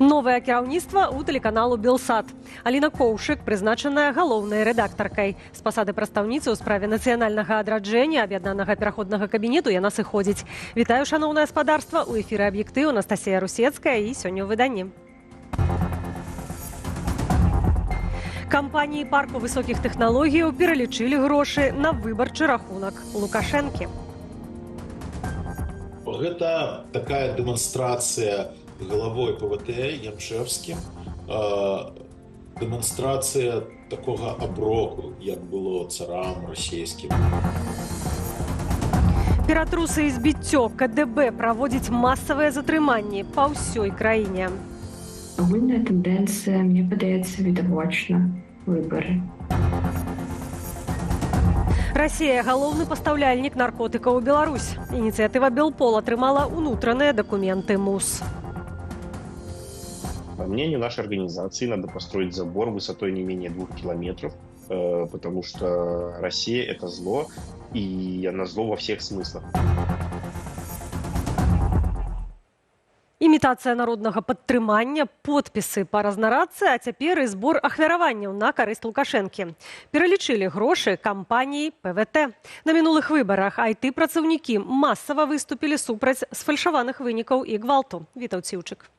Новае кіраўніцтва ў тэлеканалу «Белсат». Аліна Коўшык прызначаная галоўнай рэдактаркай. З пасады прадстаўніцы ў справе нацыянальнага адраджэння аб'яднанага пераходнага кабінету яна сыходзіць. Вітаю, шаноўнае спадарства, у эфіры «Аб'ектыў», Анастасія Русецкая, і сёння ў выданні. Кампаніі парку высокіх тэхналогіяў пералічылі грошы на выбарчы рахунак Лукашэнкі. Гэта такая дэманстрацыя галавой ПВТ Янчэўскім, дэманстрацыя такога аброку, як было царам расійскім. Ператрусы і збіццё. КДБ праводзіць масавыя затрыманні па ўсёй краіне. Агульная тэндэнцыя, мне падаецца, відавочна. Выбары. Расія галоўны пастаўляльнік наркотыкаў у Беларусь. Ініцыятыва Белпол атрымала ўнутраныя дакументы МУС. По мнению нашей организации, надо построить забор высотой не менее 2 километров, потому что Россия – это зло, и она зло во всех смыслах. Імітацыя народнага падтрымання, подпісы па разнарадцы, а цяпер і збор ахвяраванняў на карысць Лукашэнкі. Пералічылі грошы кампаніі ПВТ. На мінулых выбарах айты-працаўнікі масава выступілі супраць сфальшаваных вынікаў і гвалту. Вітаў Ціўчык.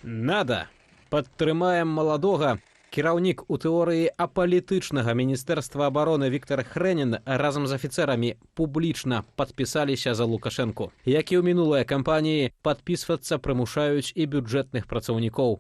Надо. Падтрымаем маладога. Кіраўнік у тэорыі апалітычнага міністэрства абароны Віктор Хрэнін разам з афіцэрамі публічна падпісаліся за Лукашэнку. Як і ў мінулыя кампаніі, падпісвацца прымушаюць і бюджэтных працаўнікоў.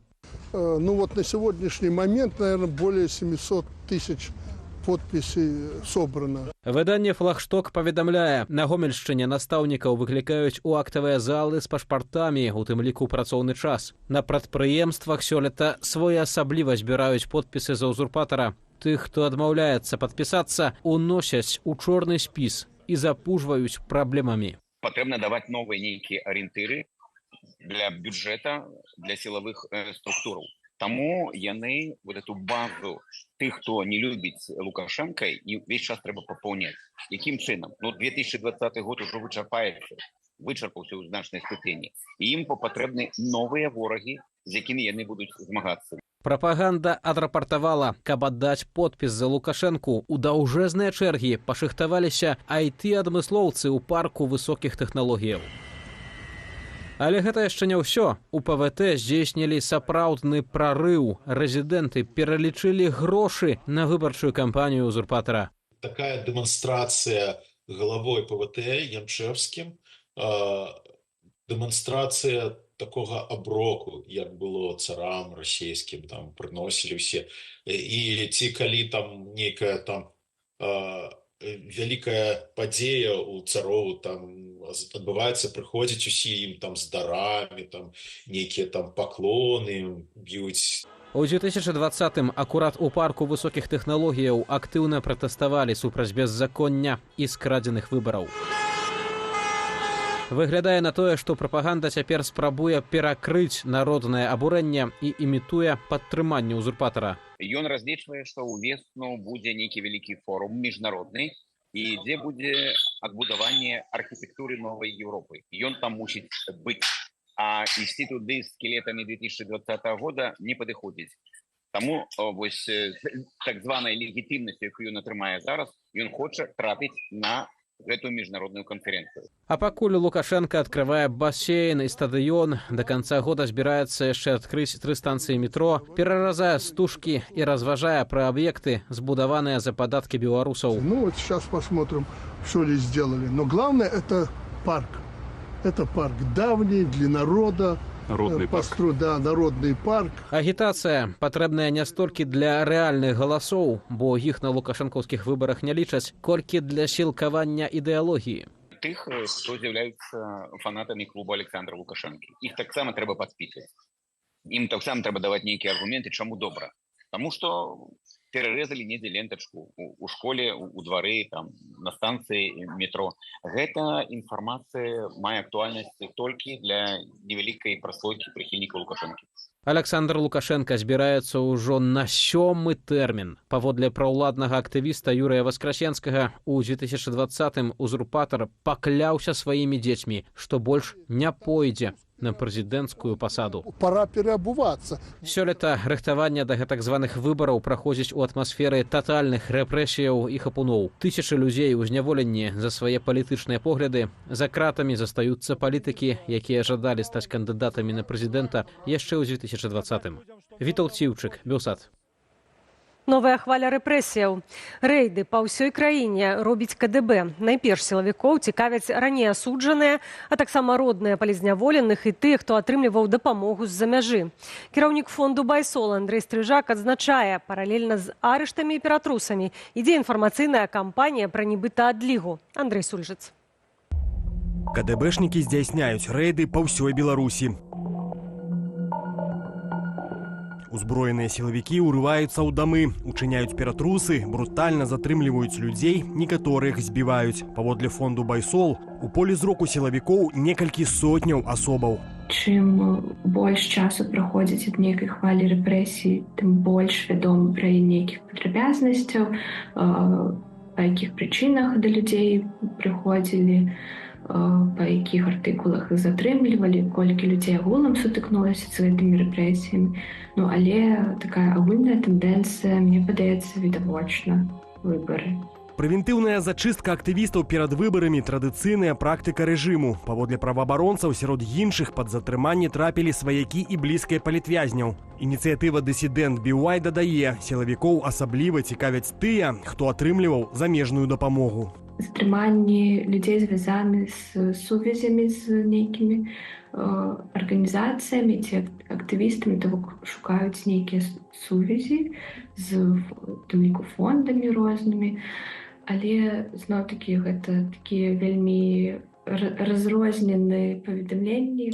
Ну вот на сегодняшний момент, наверное, более 700 тысяч подписей собрано. Выданне «Флагшток» паведамляе, на Гомельшчыне настаўнікаў выклікаюць у актавыя залы з пашпартамі, у тым ліку працоўны час. На прадпрыемствах сёлета своеасабліва збіраюць подпісы за узурпатара. Тых, хто адмаўляецца падпісацца, уносяць у чорны спіс і запужваюць праблемамі. Патрэбна даваць новыя нейкія арыентыры для бюджэта, для сілавых структураў. Таму яны вот эту базу тых, хто не любіць Лукашенко, і ўвесь час трэба папаўняць. Якім чынам? Ну, 2020 год ужо вычарпаецца, вычарпаўся ў значнай ступені. І ім патрэбны новыя ворагі, з якімі яны будуць змагацца. Прапаганда адрапартавала, каб аддаць подпіс за Лукашэнку, у даўжэзныя чэргі пашыхтаваліся айты-адмыслоўцы ў парку высокіх тэхналогіяў. Але гэта яшчэ не ўсё. У ПВТ здзейснілі сапраўдны прарыў. Рэзідэнты пералічылі грошы на выбарчую кампанію узурпатара. Такая дэманстрацыя галавой ПВТ Янчэўскім, дэманстрацыя такога аброку, як было царам расійскім, там прыносілі ўсе. І ці калі там нейкая там вялікая падзея у цароў там адбываецца, прыходзяць усе ім там з дарамі, там нейкія там паклоны б'юць. У 2020 акурат у парку высокіх тэхналогіяў актыўна пратэставалі супраць беззаконня і скрадзеных выбараў. Выглядае на тое, што прапаганда цяпер спрабуе перакрыць народнае абурэнне і імітуе падтрыманне узурпатара. Ён разлічвае, што ўвесну будзе нейкі вялікі форум міжнародны, і дзе будзе адбудаванне архітэктуры новай Еўропы. Ён там мусіць быць. А ісці туды з скелетамі 2020 года не падыходзіць. Таму вось так званай легітымнасцю, якую ён атрымае зараз, ён хоча трапіць на гэтую міжнародную канферэнцыю. А пакуль Лукашенко адкрывае басейн і стадыён, да канца года збіраецца яшчэ адкрыць тры станцыі метро, пераразае стужкі і разважае пра аб'екты, збудаваныя за падаткі беларусаў. Ну вот сейчас посмотрим, что ли сделали. Но главное — это парк. Это парк давний для народа. Народный парк. Да, народный парк. Агітацыя патрэбная не столькі для рэальных галасоў, бо іх на лукашэнкаўскіх выбарах не лічаць, колькі для сілкавання ідэалогіі. Тых, хто з'яўляюцца фанатамі клуба Александра Лукашэнкі. Іх таксама трэба падпісваць. Ім таксама трэба даваць нейкія аргументы, чаму добра. Таму што перарэзалі недзе лентачку у школе, у двары, там, на станцыі метро. Гэта інфармацыя мае актуальнасць толькі для невялікай праслойкі прыхільнікаў Лукашэнкі. Аляксандр Лукашэнка збіраецца ўжо на сёмы тэрмін. Паводле праўладнага актывіста Юрыя Васкрасенскага, у 2020 узурпатар пакляўся сваімі дзецьмі, што больш не пойдзе на прэзідэнцкую пасаду. Пора переобуваться. Сёлета рыхтаванне да гэтак званых выбараў праходзіць у атмасферы татальных рэпрэсіяў і хапуноў. Тысячы людзей у зняволенні за свае палітычныя погляды. За кратамі застаюцца палітыкі, якія жадалі стаць кандыдатамі на прэзідэнта яшчэ ў 2020. Вітал Ціўчык, Белсат. Новая хваля рэпрэсіяў. Рэйды па ўсёй краіне робіць КДБ. Найперш сілавікоў цікавяць раней асуджаныя, а таксама родныя палізняволеных і тыя, хто атрымліваў дапамогу з-за мяжы. Кіраўнік фонду «Байсол» Андрэй Стрыжак адзначае, паралельна з арыштамі і ператрусамі ідзе інфармацыйная кампанія пра нібыта адлігу. Андрэй Сульжыц. КДБшнікі здзяйсняюць рэйды па ўсёй Беларусі. Узброеныя сілавікі ўрываюцца ў дамы, учыняюць ператрусы, брутальна затрымліваюць людзей, некаторых збіваюць. Паводле фонду «Байсол», у полі зроку сілавікоў некалькі сотняў асобаў. Чым больш часу праходзіць ад нейкай хвалі рэпрэсій, тым больш вядома пра нейкіх падрабязнасцяў, па якіх прычынах да людзей прыходзілі, па якіх артыкулах іх затрымлівалі, колькі людзей агулам сутыкнулася з гэтымі рэпрэсіямі. Ну, але такая агульная тэндэнцыя, мне падаецца, відавочна выбары. Прэвентыўная зачыстка актывістаў перад выбарамі традыцыйная практыка рэжыму. Паводле праваабаронцаў, сярод іншых пад затрыманне трапілі сваякі і блізкія палітвязняў. Ініцыятыва «Дысідэнт BY» дадае, сілавікоў асабліва цікавяць тыя, хто атрымліваў замежную дапамогу. Затрыманні людзей звязаны з сувязямі з нейкімі арганізацыямі ці актывістамі, то бок шукаюць нейкія сувязі з тым ліку фондамі рознымі, але зноў-такі гэта такія вельмі разрозненыя паведамленні.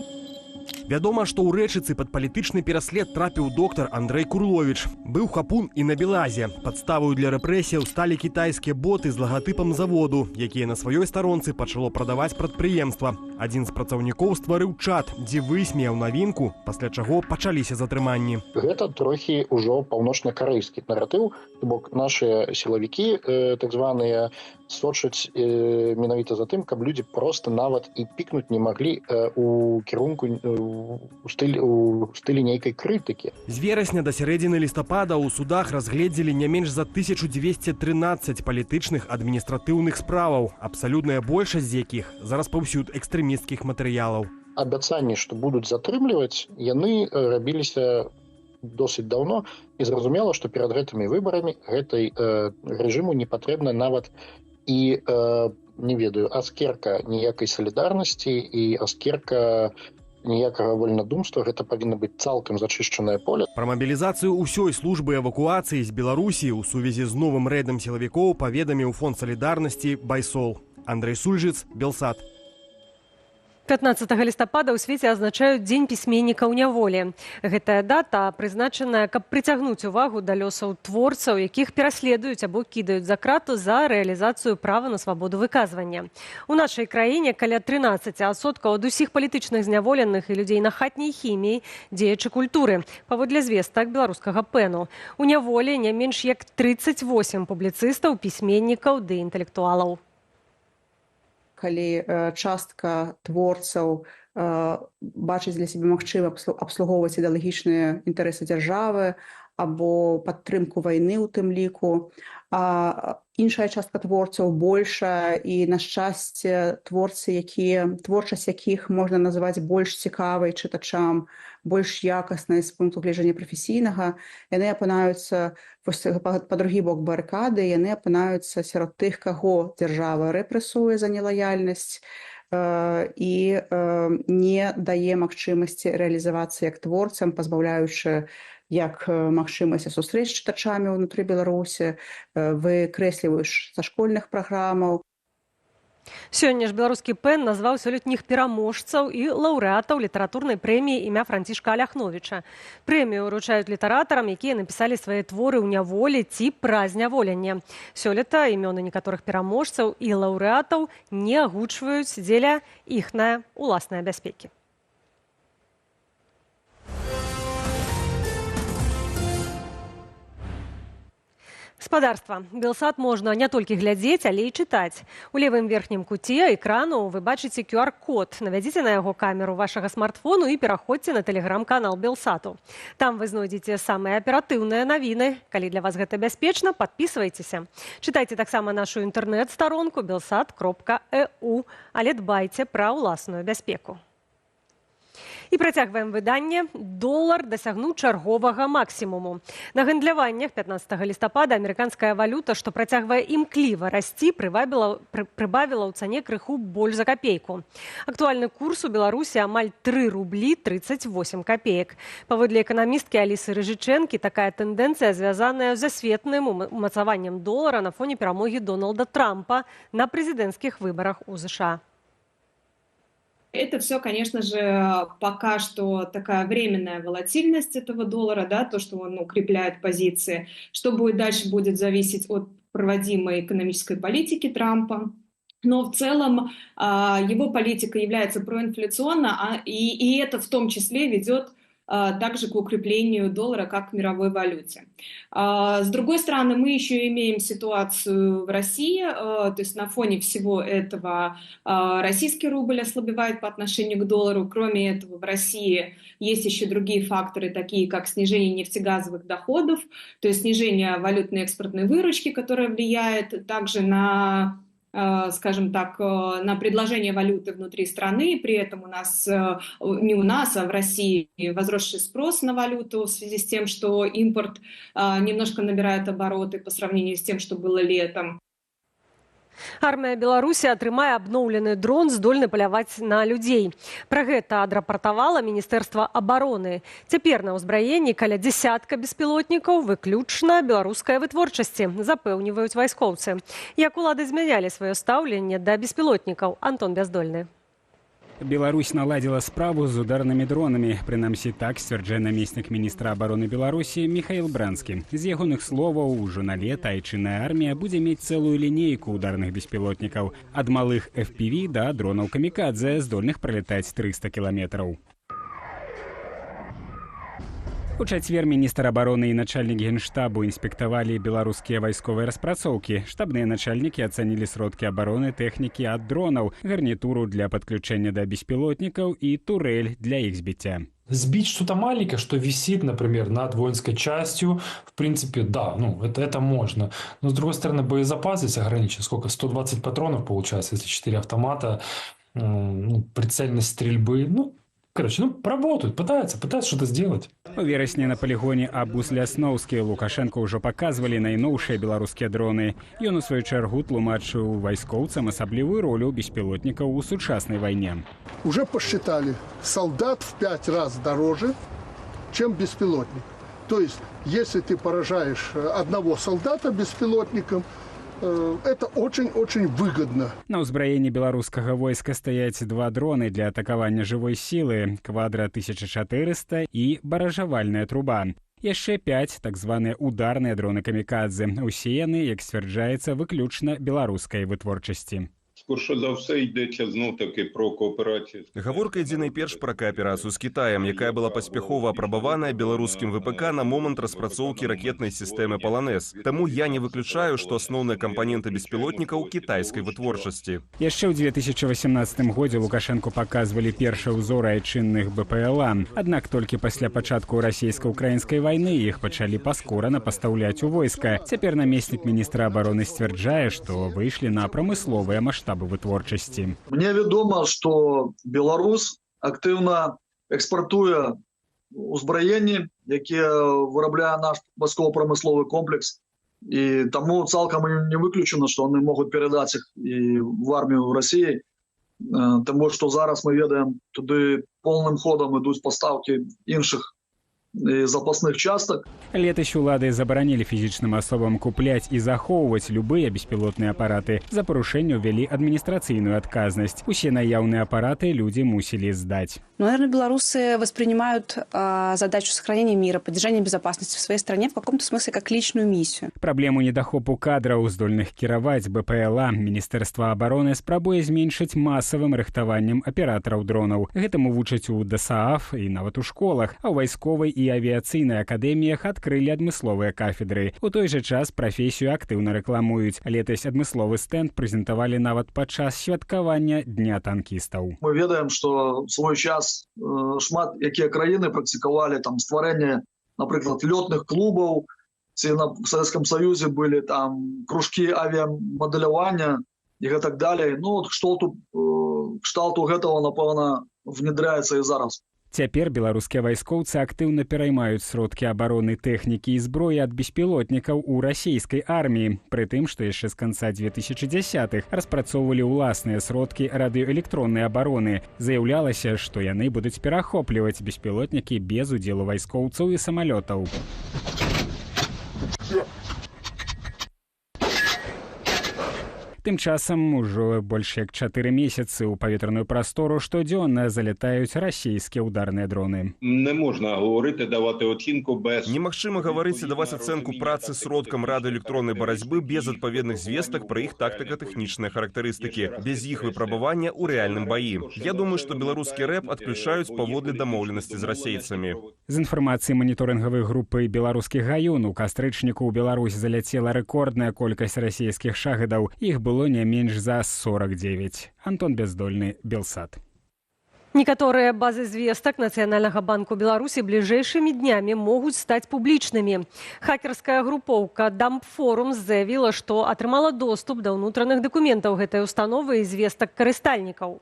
Вядома, што ў Рэчыцы пад палітычны пераслед трапіў доктар Андрэй Курловіч. Быў хапун і на Белазе. Падставаю для рэпрэсіяў сталі кітайскія боты з лагатыпам заводу, якія на сваёй старонцы пачало прадаваць прадпрыемства. Адзін з працаўнікоў стварыў чат, дзе высмеяў навінку, пасля чаго пачаліся затрыманні. Гэта трохі ўжо паўночна-карэйскі наратыў, то бок нашыя сілавікі, так званыя, сочаць менавіта за тым, каб людзі проста нават і пікнуць не маглі у кірунку у стылі нейкай крытыкі. З верасня да сярэдзіны лістапада ў судах разгледзелі не менш за 1213 палітычных адміністратыўных справаў, абсалютная большасць з якіх за распаўсюд экстрэмісцкіх матэрыялаў. Абяцанні, што будуць затрымліваць, яны рабіліся досыць даўно, і зразумела, што перад гэтымі выбарамі гэтай рэжыму не патрэбна нават і, не ведаю, аскерка ніякай салідарнасці і аскерка ніякага вольнадумства, гэта павінна быць цалкам зачышчанае поле. Пра мабілізацыю ўсёй службы эвакуацыі з Беларусі ў сувязі з новым рэйдам сілавікоў паведаміў фонд салідарнасці «Байсол». Андрэй Сульжыц, Белсат. 15 лістапада ў свеце азначаюць Дзень пісьменніка ў няволі. Гэтая дата прызначаная, каб прыцягнуць увагу да лёсаў творцаў, якіх пераследуюць або кідаюць за крату за рэалізацыю права на свабоду выказвання. У нашай краіне каля 13% ад усіх палітычных зняволеных і людзей на хатняй хіміі дзеячы культуры, паводле звестак беларускага ПЭНу. У няволі не менш як 38 публіцыстаў, пісьменнікаў ды інтэлектуалаў. Калі частка творцаў бачыць для сябе магчыма абслугоўваць ідэалагічныя інтарэсы дзяржавы або падтрымку вайны ў тым ліку, а іншая частка творцаў большая і, на шчасце, творцы, якія, творчасць якіх можна назваць больш цікавай чытачам, больш якаснай з пункту гледжання прафесійнага, яны апынаюцца па другі бок барыкады, яны апынаюцца сярод тых, каго дзяржава рэпрэсуе за нелаяльнасць і не дае магчымасці рэалізавацца як творцам, пазбаўляючы як магчымасці сустрэч з чытачамі ўнутры Беларусі, выкрэсліваеш са школьных праграмаў. Сёння ж беларускі ПЭН назваў сёлетніх пераможцаў і лаўрэатаў літаратурнай прэміі імя Францішка Аляхновіча. Прэмію ўручаюць літаратарам, якія напісалі свае творы ў няволі ці пра зняволенне. Сёлета імёны некаторых пераможцаў і лаўрэатаў не агучваюць дзеля іхнай уласнай бяспекі. Спадарства, Белсат можна не толькі глядзець, але і чытаць. У левым верхнім куце экрану вы бачыце QR-код. Навядзіце на яго камеру вашага смартфону і пераходзьце на тэлеграм-канал Белсату. Там вы знойдзеце самыя аператыўныя навіны. Калі для вас гэта бяспечна, падпісвайцеся. Чытайце таксама нашу інтэрнэт-старонку belsat.eu, але дбайце пра ўласную бяспеку. І працягваем выданне. Долар дасягнуў чарговага максімуму. На гандляваннях 15 лістапада амерыканская валюта, што працягвае імкліва расці, прыбавіла ў цане крыху больш за капейку. Актуальны курс у Беларусі амаль 3 рублі 38 капеек. Паводле эканамісткі Алісы Рыжычэнкі, такая тэндэнцыя звязаная з асветным умацаваннем долара на фоне перамогі Дональда Трампа на прэзідэнцкіх выбарах у ЗША. Это все, конечно же, пока что такая временная волатильность этого доллара, да, то, что он укрепляет позиции. Что будет дальше, будет зависеть от проводимой экономической политики Трампа. Но в целом его политика является проинфляционной, и это в том числе ведет также к укреплению доллара как к мировой валюте. С другой стороны, мы еще имеем ситуацию в России, то есть на фоне всего этого российский рубль ослабевает по отношению к доллару. Кроме этого, в России есть еще другие факторы, такие как снижение нефтегазовых доходов, то есть снижение валютной экспортной выручки, которое влияет также на, скажем так, на предложение валюты внутри страны. При этом у нас, не у нас, а в России возросший спрос на валюту в связи с тем, что импорт немножко набирает обороты по сравнению с тем, что было летом. Армія Беларусі атрымае абноўлены дрон, здольны паляваць на людзей. Пра гэта адрапартавала Міністэрства абароны. Цяпер на ўзбраенні каля десятка беспілотнікаў выключна беларускай вытворчасці, запэўніваюць вайскоўцы. Як улады змянялі сваё стаўленне да беспілотнікаў? Антон Бяздольны. Беларусь наладзіла справу з ударнымі дронамі. Прынамсі, так сцвярджае намеснік міністра абароны Беларусі Міхаіл Бранскі. З ягоных словаў, ужо на лета айчынная армія будзе мець цэлую лінейку ударных беспілотнікаў. Ад малых FPV да дронаў камікадзе, здольных пралетаць 300 кіламетраў. У чацвер міністр абароны і начальнік генштабу інспектавалі беларускія вайсковыя распрацоўкі. Штабныя начальнікі ацанілі сродкі абароны тэхнікі ад дронаў, гарнітуру для падключэння да беспілотнікаў і турэль для іх збіцця. Сбить что-то маленькое, что висит, например, над воинской частью, в принципе, да, ну, это можно. Но, с другой стороны, боезапас здесь ограничен. Сколько? 120 патронов получается, если 4 автомата, ну, прицельность стрельбы, ну, короче, ну, работают, пытаются что-то сделать. У верасні на палігоне Абуз-Лясноўскі Лукашэнку ўжо паказвалі найноўшыя беларускія дроны. Ён у сваю чаргу тлумачыў вайскоўцам асаблівую ролю беспілотнікаў у сучаснай вайне. Уже посчитали, солдат в 5 раз дороже, чем беспилотник. То есть, если ты поражаешь одного солдата беспилотником, это очень-очень выгодно. На ўзбраенні беларускага войска стаяць два дроны для атакавання жывой сілы – «Квадра 1400» і «Баражавальная труба». Яшчэ 5 так званыя ударныя дроны камікадзе. Усе яны, як сцвярджаецца, выключна беларускай вытворчасці. Скорше за все йдеться знов-таки про кооперацію. Гаворка ідзе найперш пра кааперацыю з Кітаем, якая была паспяхова апрабаваная беларускім ВПК на момант распрацоўкі ракетнай сістэмы «Паланез». Таму я не выключаю, што асноўныя кампаненты беспілотнікаў кітайскай вытворчасці. Яшчэ ў 2018 годзе Лукашэнку паказвалі першыя ўзоры айчынных БПЛА. Аднак толькі пасля пачатку расійска-украінскай вайны іх пачалі паскорана пастаўляць у войска. Цяпер намеснік міністра абароны сцвярджае, што выйшлі на прамысловыя маштабы вытворчасці. Мне вядома, што Беларусь актыўна экспартуе ўзбраенні, якія вырабляе наш вайскова-прамысловы комплекс, і таму цалкам не выключана, што яны могуць перадаць іх і в армію Расіі, таму што зараз мы ведаем, туды поўным ходам ідуць пастаўкі іншых запасных частак. Летась улады забаранілі фізічным асобам купляць і захоўваць любыя беспілотныя апараты. За парушэнне ўвялі адміністрацыйную адказнасць. Усе наяўныя апараты людзі мусілі здаць. Ну, наверное, белорусы воспринимают задачу сохранения мира, поддержания безопасности в своей стране в каком-то смысле как личную миссию. Праблему недахопу кадраў, здольных кіраваць БПЛА, Міністэрства абароны спрабуе зменшыць масавым рыхтаваннем аператараў дронаў. Гэтаму вучаць у ДСААФ і нават у школах, а ў вайсковай і і авіяцыйнай акадэміях адкрылі адмысловыя кафедры. У той жа час прафесію актыўна рэкламуюць. Летась адмысловы стэнд прэзентавалі нават падчас святкавання Дня танкістаў. Мы ведаем, што свой час шмат якія краіны практыкавалі там стварэнне, напрыклад, лётных клубаў, ці в Советском Союзе былі там кружкі авіямадэлявання і гэтак далей. Ну, кшталту гэтага, напэўна, внедряецца і зараз. Цяпер беларускія вайскоўцы актыўна пераймаюць сродкі абароны, тэхнікі і зброі ад беспілотнікаў у расійскай арміі, пры тым, што яшчэ з канца 2010-х распрацоўвалі ўласныя сродкі радыёэлектроннай абароны. Заяўлялася, што яны будуць перахопліваць беспілотнікі без удзелу вайскоўцаў і самалётаў. Тым часам ужо больш як 4 месяцы ў паветраную прастору штодзённа залятаюць расійскія ўдарныя дроны. Не можна гаварыць, даваць оцінку без... Немагчыма гаварыць і даваць ацэнку працы сродкам радыёэлектроннай барацьбы без адпаведных звестак пра іх тактыка-тэхнічныя характарыстыкі, без іх выпрабавання ў рэальным баі. Я думаю, што беларускі рэп адключаюць паводле дамоўленасці з расейцамі. З інфармацыі маніторынгавай групы «Беларускі гаюн» у кастрычніку ў Беларусь заляцела рэкордная колькасць расійскіх шахедаў. Іх было не менш за 49. Антон Бездольны, Белсат. Некаторыя базы звестак Нацыянальнага банку Беларусі бліжэйшымі днямі могуць стаць публічнымі. Хакерская групоўка Дампфорум заявіла, што атрымала доступ да ўнутраных дакументаў гэтай установы і звестак карыстальнікаў.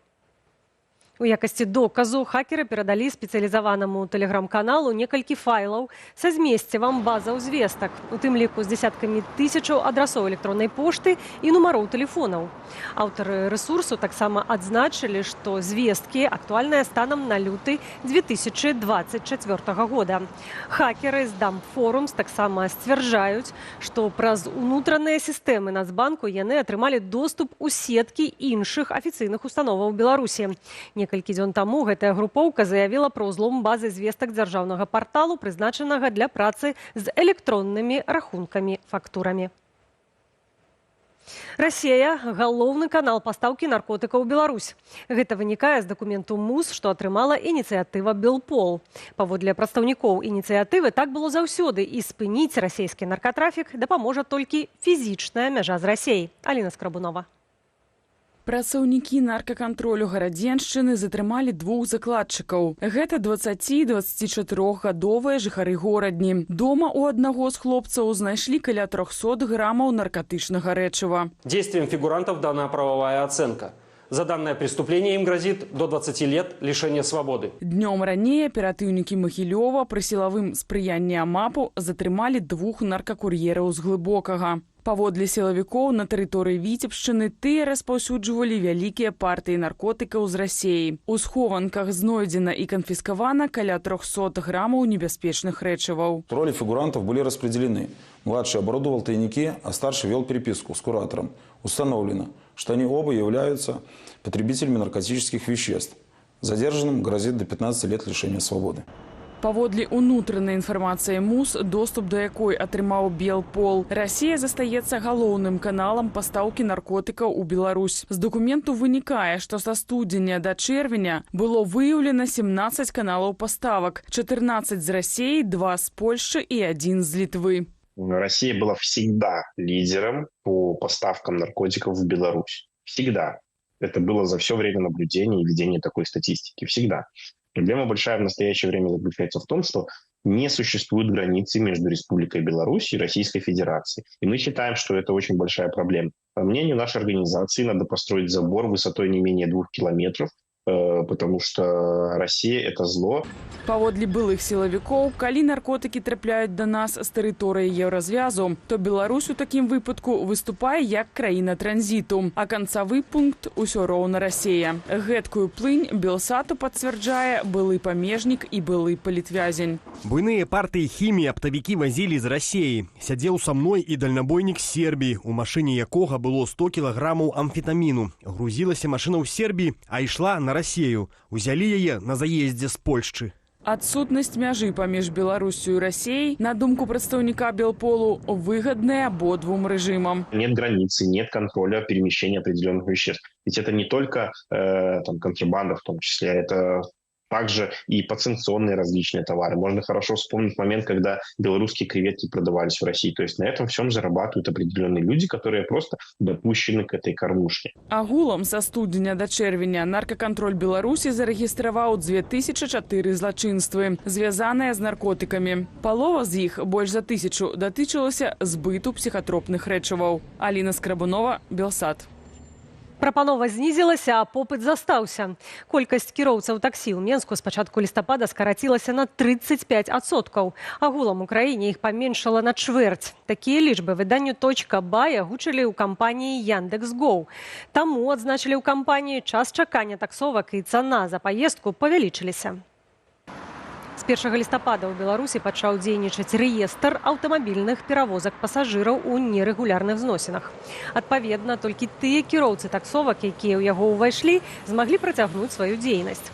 У якасці доказу хакеры перадалі спецыялізаванаму тэлеграм-каналу некалькі файлаў са змесцівам базаў звестак, у тым ліку з дзесяткамі тысячаў адрасоў электроннай пошты і нумароў тэлефонаў. Аўтары рэсурсу таксама адзначылі, што звесткі актуальныя станам на люты 2024 года. Хакеры з Дампфорумс таксама сцвярджаюць, што праз унутраныя сістэмы Нацбанку яны атрымалі доступ у сеткі іншых афіцыйных установаў Беларусі. Некалькі дзён таму гэтая групоўка заявіла пра ўзлом базы звестак дзяржаўнага парталу, прызначанага для працы з электроннымі рахункамі-фактурамі. Расія – галоўны канал пастаўкі наркотыкаў у Беларусь. Гэта вынікае з дакументу МУС, што атрымала ініцыятыва «Белпол». Паводле прадстаўнікоў ініцыятывы, так было заўсёды, і спыніць расійскі наркатрафік дапаможа толькі фізічная мяжа з Расіяй. Аліна Скрабунова. Працаўнікі наркакантролю Гарадзеншчыны затрымалі двух закладчыкаў. Гэта 20 і 24-гадовыя жыхары Горадні. Дома у аднаго з хлопцаў знайшлі каля 300 грамаў наркотычнага рэчыва. Действиям фигурантов дана правовая оценка. За данное преступление им грозит до 20 лет лишения свободы. Днём раней аператыўнікі Магілёва пры сілавым спрыянні АМАПу затрымалі двух наркакур'ераў з Глыбокага. Паводле сілавікоў, на тэрыторыі Віцебшчыны тыя распаўсюджвалі вялікія партыі наркотыкаў з Расеі. У схованках знойдзена і канфіскавана каля 300 грамаў небяспечных рэчываў. Роли фигурантов были распределены. Младший оборудовал тайники, а старший вел переписку с куратором. Установлено, что они оба являются потребителями наркотических веществ. Задержанным грозит до 15 лет лишения свободы. Паводле унутранай інфармацыі МУС, доступ да якой атрымаў Белпол, Расія застаецца галоўным каналам пастаўкі наркотыкаў у Беларусь. З дакументу вынікае, што са студзеня да чэрвеня было выяўлена 17 каналаў паставак, 14 з Расіі, 2 з Польшчы і 1 з Літвы. Россия была всегда лидером по поставкам наркотиков в Беларусь. Всегда. Это было за все время наблюдения и ведения такой статистики. Всегда. Проблема большая в настоящее время заключается в том, что не существует границы между Республикой Беларусь и Российской Федерацией. И мы считаем, что это очень большая проблема. По мнению нашей организации, надо построить забор высотой не менее 2 километров, потому что Россия – это зло. Паводле былых сілавікоў, калі наркотыкі трапляюць да нас з тэрыторыі Еўразвязу, то Беларусь у такім выпадку выступае як краіна транзіту, а канцавы пункт усё роўна Расія. Гэткую плынь Белсату пацвярджае былы памежнік і былы палітвязень. Буйныя партыі хіміі аптавікі вазілі з Расіі. Сядзеў са мной і дальнабойнік з Сербіі, у машыне якога было 100 кілаграмаў амфетаміну. Грузілася машына ў Сербіі, а ішла на Расію. Узялі яе на заездзе з Польшчы. Адсутнасць мяжы паміж Беларусю і Расіяй, на думку прадстаўніка Белполу, выгадная абодвум рэжымам. Нет границы, нет контроля перемещения определенных веществ. Ведь это не только там, контрабанда в том числе, это Также и подсанкционные различные товары. Можно хорошо вспомнить момент, когда белорусские креветки продавались в России. То есть на этом всем зарабатывают определенные люди, которые просто допущены к этой кормушке. Агулам са студзеня да чэрвеня наркакантроль Беларусі зарэгістраваў 2004 злачынствы, звязаныя з наркотыкамі. Палова з іх, больш за 1000, датычылася збыту псіхатропных рэчываў. Аліна Скрабунова, Белсат. Прапанова знізілася, а попыт застаўся. Колькасць кіроўцаў таксі ў Менску з пачатку лістапада скарацілася на 35%. Агулам у краіне іх паменшала на чвэрць. Такія лічбы выданню «Точка Бай» агучылі ў кампаніі «Яндекс.Гоу». Таму, адзначылі ў кампаніі, час чакання таксовак і цана за паездку павялічыліся. З 1 лістапада ў Беларусі пачаў дзейнічаць рэестр аўтамабільных перавозак пасажыраў у нерэгулярных зносінах. Адпаведна, толькі тыя кіроўцы таксовак, якія ў яго ўвайшлі, змаглі працягнуць сваю дзейнасць.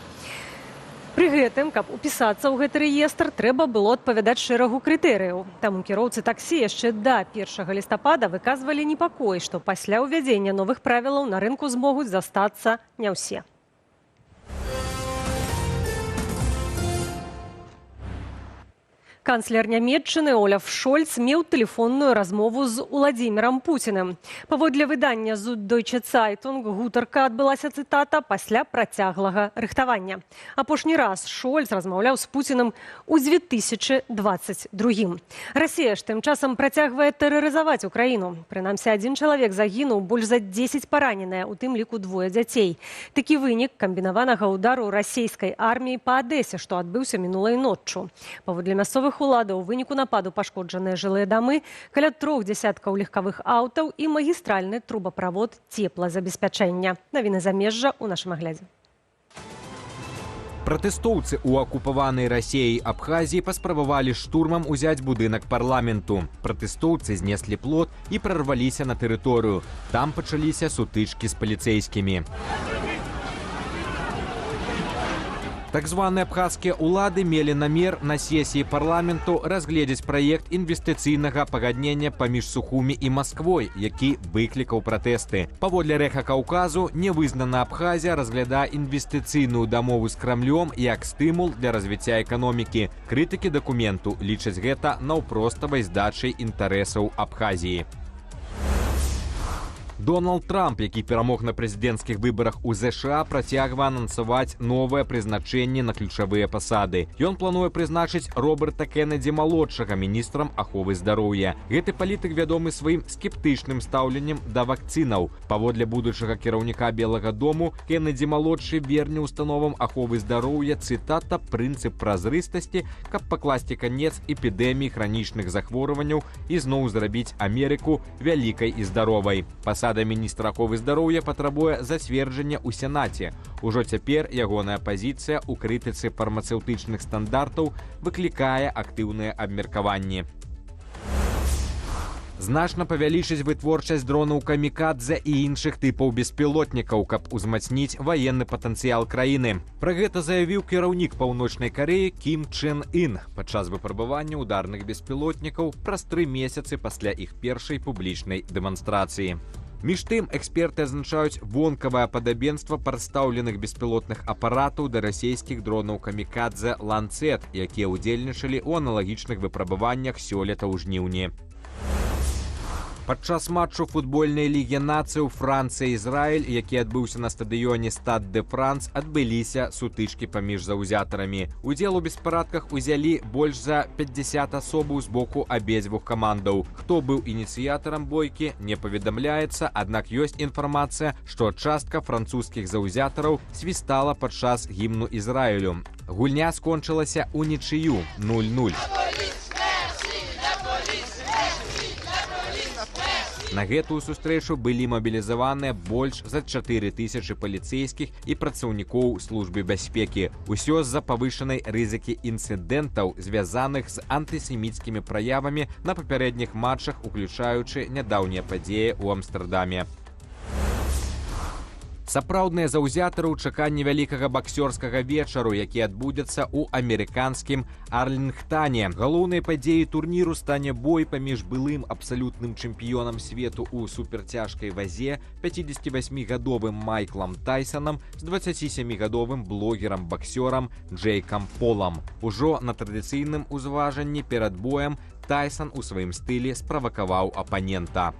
Пры гэтым, каб упісацца ў гэты рэестр, трэба было адпавядаць шэрагу крытэрыяў. Таму кіроўцы таксі яшчэ да 1 лістапада выказвалі непакой, што пасля ўвядзення новых правілаў на рынку змогуць застацца не ўсе. Канцлер Нямеччыны Оляф Шольц меў тэлефонную размову з Уладзімірам Пуціным. Паводле выдання «Зуддойче Цайтунг» гутарка адбылася, цытата, пасля працяглага рыхтавання. Апошні раз Шольц размаўляў з Пуціным у 2022. Расія ж тым часам працягвае тэрарызаваць Украіну. Прынамсі, адзін чалавек загінуў, больш за 10 параненыя, у тым ліку двое дзяцей. Такі вынік камбінаванага ўдару расійскай арміі па Адэсе, што адбыўся мінулай ноччу. Паводле мясцовых уладаў, у выніку нападу пашкоджаныя жылыя дамы, каля 3 дзесяткаў легкавых аўтаў і магістральны трубаправод цеплазабеспячэння. Навіны замежжа ў нашым аглядзе. Пратэстоўцы ў акупаванай Расеяй Абхазіі паспрабавалі штурмам узяць будынак парламенту. Пратэстоўцы знеслі плот і прарваліся на тэрыторыю. Там пачаліся сутычкі з паліцэйскімі. Так званыя абхазскія ўлады мелі намер на сесіі парламенту разгледзець праект інвестыцыйнага пагаднення паміж Сухумі і Масквой, які выклікаў пратэсты. Паводле Рэха Каўказу, нявызнана Абхазія разглядае інвестыцыйную дамову з Крамлём як стымул для развіцця эканомікі. Крытыкі дакументу лічаць гэта наўпроставай здачай інтарэсаў Абхазіі. Дональд Трамп, які перамог на прэзідэнцкіх выбарах у ЗША, працягвае анансаваць новае прызначэнне на ключавыя пасады. Ён плануе прызначыць Роберта Кеннеді-малодшага міністрам аховы здароўя. Гэты палітык вядомы сваім скептычным стаўленнем да вакцынаў. Паводле будучага кіраўніка Белага дому, Кеннеді-малодшы верне установам аховы здароўя, цытата, прынцып празрыстасці, каб пакласці канец эпідэміі хранічных захворванняў і зноў зрабіць Амерыку вялікай і здаровай. Пасада міністра аховы здароўя патрабуе зацверджання ў Сенаце. Ужо цяпер ягоная пазіцыя ў крытыцы фармацэўтычных стандартаў выклікае актыўныя абмеркаванні. Значна павялічыць вытворчасць дронаў камікадзе і іншых тыпаў беспілотнікаў, каб узмацніць ваенны патэнцыял краіны. Пра гэта заявіў кіраўнік Паўночнай Карэі Кім Чэн Ын падчас выпрабавання ударных беспілотнікаў праз 3 месяцы пасля іх першай публічнай дэманстрацыі. Між тым, эксперты адзначаюць вонкавае падабенства прадстаўленых беспілотных апаратаў да расійскіх дронаў камікадзе «Ланцет», якія ўдзельнічалі ў аналагічных выпрабаваннях сёлета ў жніўні. Падчас матчу футбольнай лігі нацыяў Францыя-Ізраіль, які адбыўся на стадыёне Стад де Франс, адбыліся сутычкі паміж заўзятарамі. Удзел у беспарадках узялі больш за 50 асобаў з боку абедзвюх камандаў. Хто быў ініцыятарам бойкі, не паведамляецца, аднак ёсць інфармацыя, што частка французскіх заўзятараў свістала падчас гімну Ізраілю. Гульня скончылася ў нічыю 0-0. На гэтую сустрэчу былі мабілізаваныя больш за 4000 паліцэйскіх і працаўнікоў службы бяспекі. Усё з-за павышанай рызыкі інцыдэнтаў, звязаных з антысеміцкімі праявамі на папярэдніх матчах, уключаючы нядаўнія падзеі ў Амстэрдаме. Сапраўдныя заўзятары ў чаканні вялікага баксёрскага вечару, які адбудзецца ў амерыканскім Арлінгтане. Галоўнай падзеяй турніру стане бой паміж былым абсалютным чэмпіёнам свету ў суперцяжкай вазе 58-гадовым Майклам Тайсонам з 27-гадовым блогерам-баксёрам Джейкам Полам. Ужо на традыцыйным узважанні перад боем Тайсон у сваім стылі справакаваў апанента.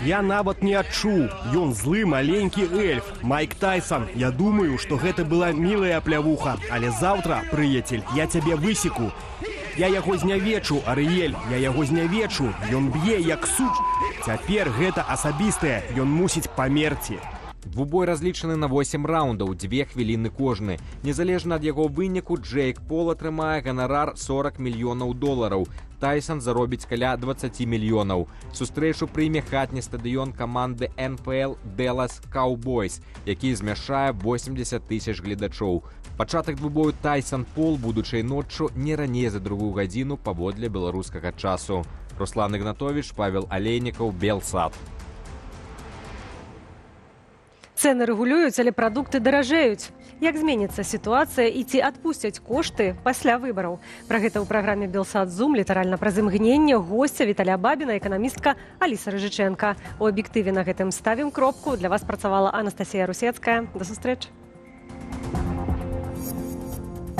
Я нават не адчуў. Ён злы маленькі эльф. Майк Тайсон. Я думаю, што гэта была мілая плявуха. Але заўтра, прыяцель, я цябе высеку. Я яго знявечу, Арыель, я яго знявечу. Ён б'е як суч. Цяпер гэта асабістае. Ён мусіць памерці. Двубой разлічаны на 8 раундаў, 2 хвіліны кожны. Незалежна ад яго выніку, Джейк Пол атрымае ганарар 40 мільёнаў долараў. Тайсон заробіць каля 20 мільёнаў. Сустрэчу прыме хатні стадыён каманды НФЛ Dallas Cowboys, які змяшчае 80 тысяч гледачоў. Пачатак двубою Тайсон Пол будучай ноччу не раней за другую гадзіну паводле беларускага часу. Руслан Ігнатович, Павел Алейнікаў, Белсат. Цэны рэгулююць, але прадукты даражэюць. Як зменіцца сітуацыя і ці адпусцяць кошты пасля выбараў? Пра гэта ў праграме «Белсат Зум» літаральна праз імгненне госця Віталя Бабіна, эканамістка Аліса Рыжычэнка. У аб'ектыве на гэтым ставім кропку. Для вас працавала Анастасія Русецкая. Да сустрэчы.